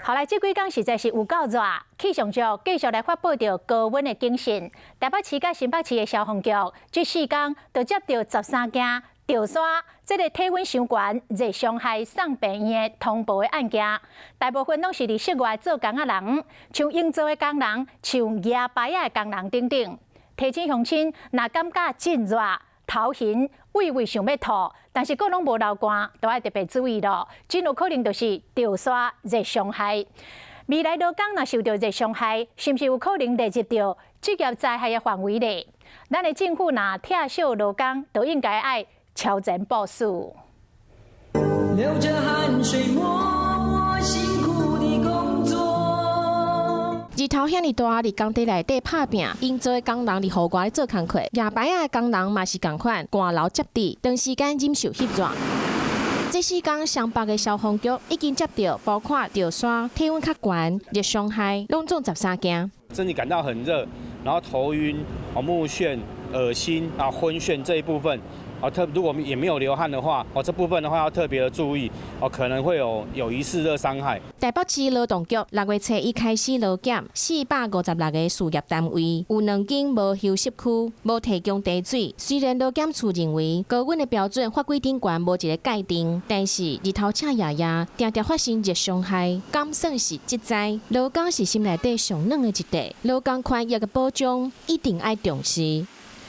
好來，這幾工實在是有夠熱，氣象局繼續來發布著高溫的警訊。台北市佮新北市的消防局，這四工就接著13件著沙，這个體溫傷懸、熱傷害送病院的通報的案件，大部分攏是佇室外做工的人，像營造的工人、像舉牌仔的工人等等。提醒鄉親，若感覺真熱、頭暈、畏畏想欲吐，但是閣攏無流汗，都愛特別注意囉，真有可能就是著沙熱傷害。未來勞工若受著熱傷害，是毋是有可能列入著職業災害的範圍內？咱的政府若疼惜勞工，就應該愛超前部署。流著汗水，默默辛苦地工作。日頭遐爾大，佇工地內底拍拚，營造的工人佇戶外咧做工課，舉牌仔的工人嘛是仝款，汗流浃背，長時間忍受翕熱。這四工雙北的消防局已經接著包括著沙、體溫較懸、熱傷害，攏總13件。身體感到很熱，然後頭暈、目眩、噁心啊、昏眩這一部分。啊，特如果也沒有流汗的話，哦，這部分的話要特別的注意，哦，可能會有疑似熱傷害。台北市勞動局6月初一開始勞檢456個事業單位，有兩間無休息區，無提供茶水。雖然勞檢處認為高溫的標準法規頂懸無一个界定，但是日頭赤炎炎，定定發生熱傷害，敢算是職災？勞工是心內底上軟的一塊，勞工權益的保障一定愛重視。